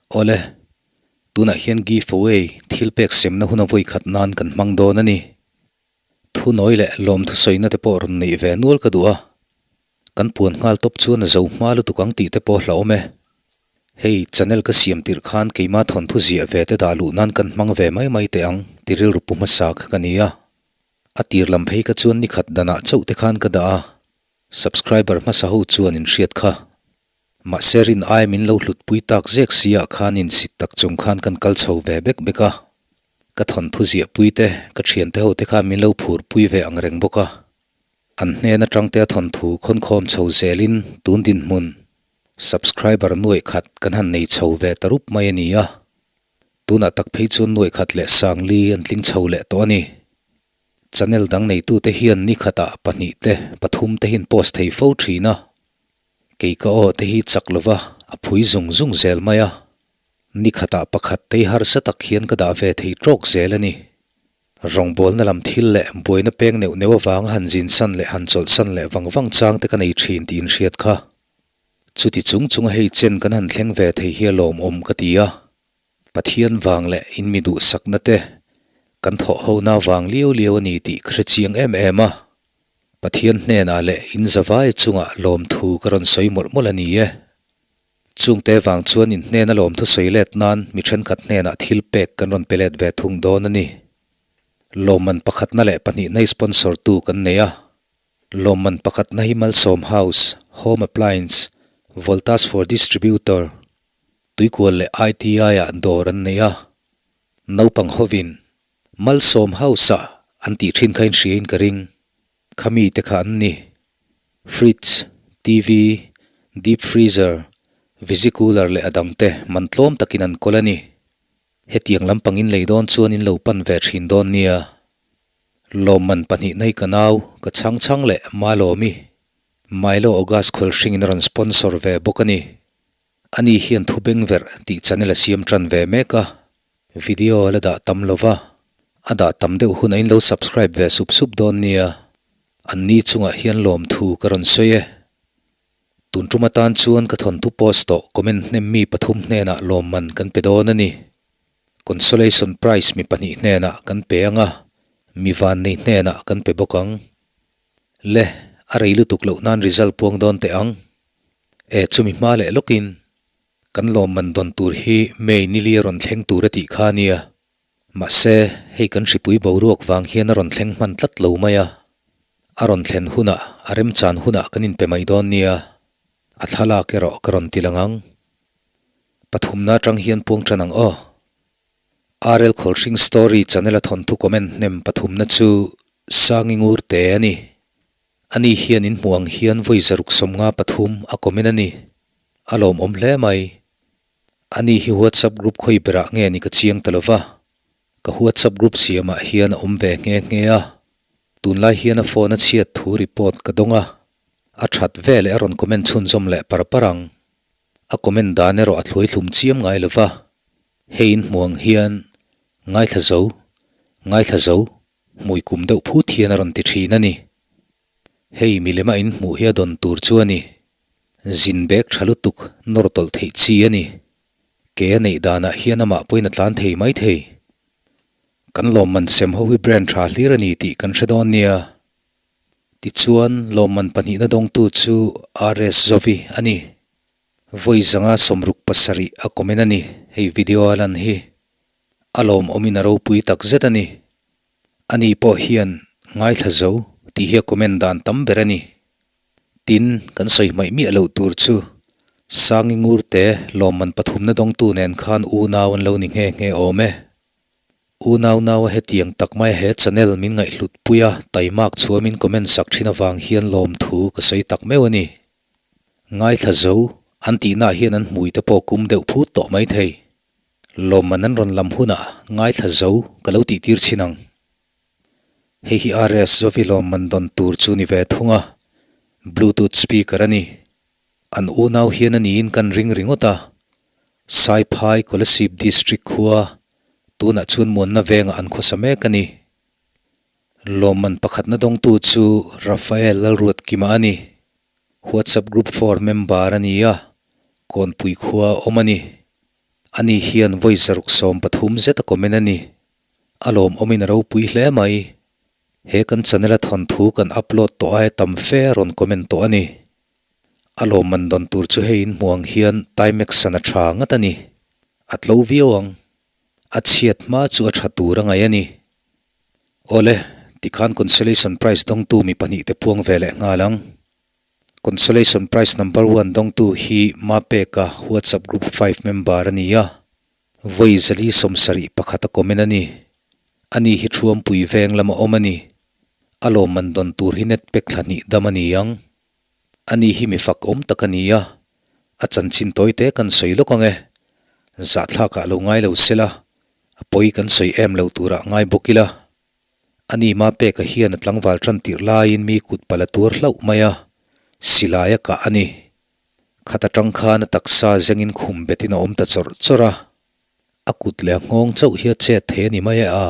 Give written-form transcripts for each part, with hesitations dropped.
Awle, tunah hian give away, thil pek semna hun a vawi khat nan kan hmang dawn a ni. Thunawi leh lawmthu sawina te pawh rawn neih ve nual ka duh a. Kan puan nghal tawp chuan a zo hma lutuk ang tih te pawh hlauhawm e. Hei, channel ka siam tirh khan keima thawnthu ziah ve te dah luh nan kan hmang ve mai mai teh ang ti rilru pu hmasa kha ka ni a. A tir lam phei kha chuan nikhat danah chauh te khan ka dah a. Subscriber hmasa ho chuan in hriat kha. Mahse rin ai min lo hlut pui tak zek si ah khan in sit tak chung khan kan kal chho ve bek bek a. Ka thawnthu ziah pui te, ka thiante ho te khan min lo phur pui ve ang reng bawk a. An hnen atang te a thawnthu khawnkhawm chho zel in tun dinhmun subscriber nuaih khat kan han nei chho ve ta rup mai a ni a. Tunah tak phei chuan nuaih khat leh sangli an tling chho leh tawh a ni. Channel dang neitute hian ni khatah pahnih te pathum te hian post thei fo thin a. Kei ka aw te hi chak lova a phui zung zung zel mai a, ni khatah pakhat tei harsa tak hian ka dah ve thei tawk zel a ni. Rawngbawlna lam thil leh buaina peng neuh neuh avanga han zin san leh han chawlh san leh vang vang chang te ka nei thin tih inhriat kha. Chuti chung chunga hei chen kan han thleng ve thei hi a lawmawm ka ti a. Pathian vang leh in mi duhsakna te kan thawh hona vang liau liau a ni tih ka hre chiang em em a. Pathian hnenah leh in zavai chungah lawmthu ka rawn sawi mawlh mawlh a ni e. Chungte vang chuan in hnena lawmthu sawi let nan mi thenkhat hnenah thil pek kan rawn pe let ve thung dawn a ni. Lawmman pakhatna leh pahnihna hi sponsor tu kan nei a. Lawmman pakhatna hi Malsawm House, Home Appliance, Voltas for Distributor, Tuikual leh ITI-ah dawr an nei a. Naupang hovin Malsawm House-ah an tih thin kha inhriain ka ring. Khami te kha an ni. Fridge, TV, deep freezer, visi cooler leh a dang te man tlawm takin an kawl a ni. Hetiang lampang in lei dawn chuan in lo pan ve thin dawn nia. Lawmman pahnih nai ka nau, ka chhang chhang leh Malawmi, Milo August khawlhring in a rawn sponsor ve bawk a ni. Ani hian thu bengverh tih channel a siam tan ve mek a. Video a la dah tam lo va, a dah tam deuh hun a in lo subscribe ve sup sup dawn nia. An ni chungah hian lawmthu ka rawn sawi e. Tun tum atan chuan ka thawnthu post tawh comment hnem mi pathum hnenah lawmman kan pe dawn a ni. Consolation prize mi pahnih hnenah kan pe ang a, mi vannei hnenah kan pe bawk ang. Le, a rei lutuk loh nan result puang dawn teh ang. E, chumi hma leh lawkin. Kan lawmman dawn tur hi May nili a rawn thleng tur a tih kha a nia. Mahse, hei kan hripui boruak vang hian a rawn thleng hman tlat lo mai a. A rawn thlen hunah, a remchan hunah kan inpe mai dawn nia. A thlalak erawh ka rawn ti lang ang. Pathumna atang hian puang tan ang aw. RL Khawlhring Story channel a thawnthu comment hnem pathumna chu Sangi Ngur te a ni. Ani hian in hmuh ang hian vawi 653 a comment a ni. A lawmawm hle mai. Ani hi WhatsApp group khawi berah nge ni ka chiang ta lova. Ka WhatsApp group siamah hian a awm ve nghe nghe a. Tunlai hian a phone a chhiat thu report ka dawng a. A that veleh a rawn comment chhunzawm leh par par ang. A comment dan erawh a thluai thlum chiam ngai lova. Hei in hmuh ang hian ngaithla zo, ngaithla zo Hmui kum deuh phut hian a rawn ti thin a ni. Hei milema in hmuh hi a dawn tur chu a ni. Zin bek tha lutuk nawr tawlh theih chi a ni. Ke a neih danah hian amah pawhin a tlan thei mai thei. Kan lawmman sem ho hi brand tha hlir a ni tih kan hre dawn nia. Tichuan lawmman pahnihna dawngtu chu RS Zovi a ni. Vawi 167 a comment a ni hei video a lan hi. A lawmawmin a ropui tak zet a ni. Ani pawh hian ngaithla zo tih hi a comment dan tam ber a ni. Tin, kan sawi hmaih miah loh tur chu Sangi Ngurte lawmman pathumna dawngtu nen khan unau an lo ni nghe nghe awm e. Unau nau a hetiang tak maia he channel min ngaihhlut pui a taimak chhuah min comment sak thin avang hian lawmthu ka sawi tak meuh a ni. Ngaithla zo an tihnaah hian an hmui te pawh kum deuh phut tawh mai thei. Lawmman an rawn lam hunah ngaithla zo ka lo tih tir chhin ang. Hei hi RS Zovi lawmman dawn tur chu ni ve thung a, Bluetooth speaker a ni. An unau hian a niin kan ring ringawt a, Saiphai Kolasib District khua tunah chuan muanna vengah an khawsa mek a ni. Lawmman pakhatna dawngtu chu Raphael Lalruatkima a ni. WhatsApp group for member a ni a, Kawnpui khua awm a ni. Ani hian vawi 113 zet a comment a ni. A lawmawmin a ropui hle mai. He kan channel a thawnthu kan upload tawh aia tam fe a rawn comment tawh a ni. A lawmman dawn tur chu hei in hmuh ang hian Timex san a tha ngat a ni. A tlo viau ang. A chhiat hma chu a tha tur a ngaih a ni. Awle, tikhan consolation prize dawngtu mi pahnihte puang ve leh nghal ang. Consolation prize number one dawngtu hi Mapeka WhatsApp group 5 member a ni a, vawi 471 a comment a ni. Ani hi Thuampui veng lama awm a ni. A lawmman dawn tur hi net pack thla hnih dam a ni ang. Ani hi mi fak awm tak a ni a, a chanchin tawi te kan sawi lawk ang e. Zahthlakah lo ngai lo sela, a pawi kan sawi em lo turah ngai bawk ila. Ani Mapeka hian a tlangval tan tirh laiin mi kut pal a tuar hlauh mai a, silai a kah a ni. Khat atang khan a taksa zengin khum betin a awm ta chawrh chawrh a, a kut leh a nghawng chauh hi a chet thei a ni mai e a.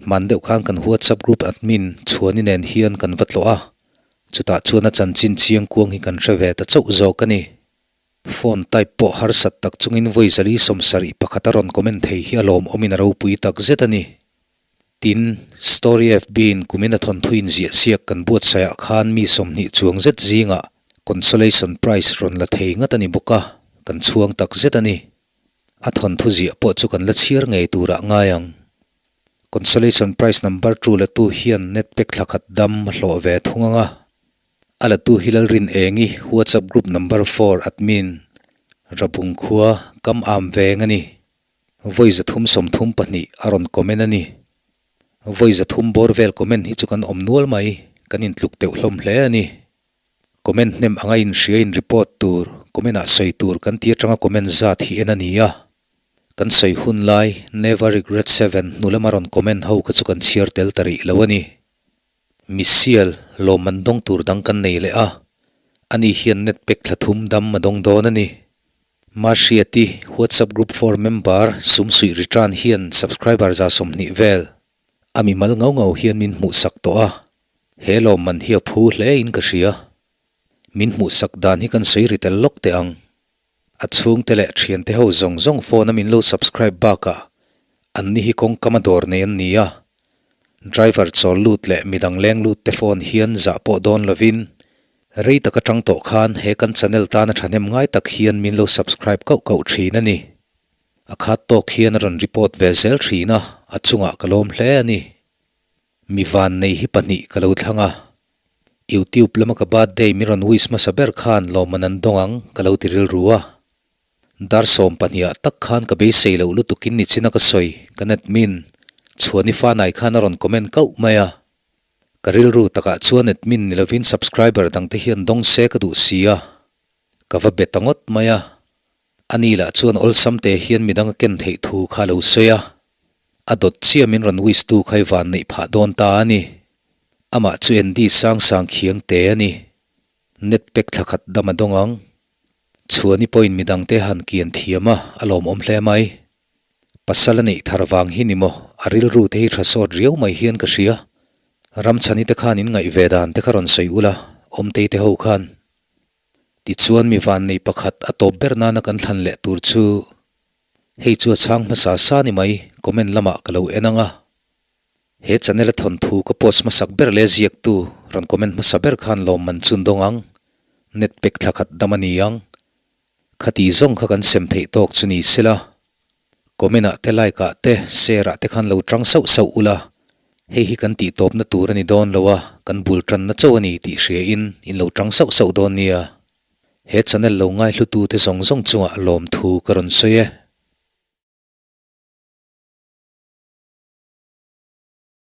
Hman deuh khan kan WhatsApp group admin Chhuani nen hian kan va tlawh a, chutah chuan a chanchin chiang kuang hi kan hre ve ta chauh zawk a ni. Phone type pawh harsat tak chungin vawi 471 a rawn comment thei hi a lawmawmin a ropui tak zet a ni. Tin, Story FB in kumin a thawnthu inziah siak kan buatsaihah khan mi 20 chuang zet zingah consolation prize rawn la thei ngat a ni bawk a, kan chhuang tak zet a ni. A thawnthu ziah pawh chu kan la chhiar ngei turah ngai ang. Consolation prize number 2 latu hian net pack thla khat dam a hlawh ve thung ang a. A latu hi Lalrin Engi WhatsApp group number 4 admin Rabung khua kam am veng a ni. Vawi 332 a rawn comment a ni. Vawi 300 bawr vel comment hi chu kan awm nual mai, kan intluk deuh hlawm hle a ni. Comment hnem anga inhria in report tur, comment ah sawi tur kan ti atanga comment zat hi en a ni a. Kan sawi hun lai Never Regret 7 hnu lama rawn comment ho kha chu kan chhiar tel ta rih lo a ni. Misial, lawmman dawng tur dang kan nei leh a, ani hian net pack thla thum dam a dawng dawn a ni. Mahriati, WhatsApp group 4 member sumsuih return hian subscriber 120 vel a mimal ngau ngau hian min hmuhsak tawh a, he lawmman hi a phu hle in ka hria. Min hmuhsak dan hi kan sawi ri tel lawk teh ang. A chhungte leh thiante ho zawng zawng phone a min lo subscribe bakah anni hi kawngkam a dawr nei an ni a. Driver chawl lut leh midang leng lut te phone hian zah pawh dawn lovin rei tak atang tawh khan he kan channel tana thahnem ngai tak hian min lo subscribe kauh kauh thin a ni. A khat tawk hian a rawn report ve zel thin a, a chungah ka lawm hle a ni. Mi van nei hi pahnih ka lo thlang a. YouTube lama ka birthday mi rawn wish hmasa ber khan lawmman an dawng ang ka lo ti rilru a. Dar 12 ah tak khan ka beisei loh lutukin nichina ka sawi kan admin Chhuani Fanai khan a rawn comment kauh mai a. Ka rilru takah chuan admin ni lovin subscriber dangte hian dawng se ka duh si a. Ka va be ta ngawt mai a. Ani lah chuan awlsam te hian midang a ken theih thu kha a lo sawi a. A dawt chiah min rawn wish tu kha i van neih phah dawn ta a ni. Amah chu Andy sang sang khiang te a ni. Net pack thla khat dam a dawng ang. Chhuani pawhin midang te han kian thiam a, a lawmawm hle mai. Pasal a neih thar vang hi ni maw, a rilru te hi tha sawt riau mai hian ka hria. Ramchhani te khan in ngaih ve dan te kha rawn sawi ula, Awmtei te ho khan. Tichuan mi van nei pakhat a tawp ber nana kan thlan leh tur chu hei chu a chhang hmasa sa ni mai, comment lamah ka lo en ang a. He channel a thawnthu ka post hmasak ber leh ziaktu rawn comment hmasa ber khan lawmman chun dawng ang, net pack thla khat dam a ni ang. Khati zawng kha kan sem theih tawk chu ni sela. Comment ah te like ah te share ah te khan lo tang sauh sauh ula, hei hi kan tih tawpna tur a ni dawn lo a, kan bul tanna chauh a ni tih hria in in lo tang sauh sauh dawn nia. He channel lo ngaihlu tu te zawng zawng chungah lawmthu ka rawn sawi e.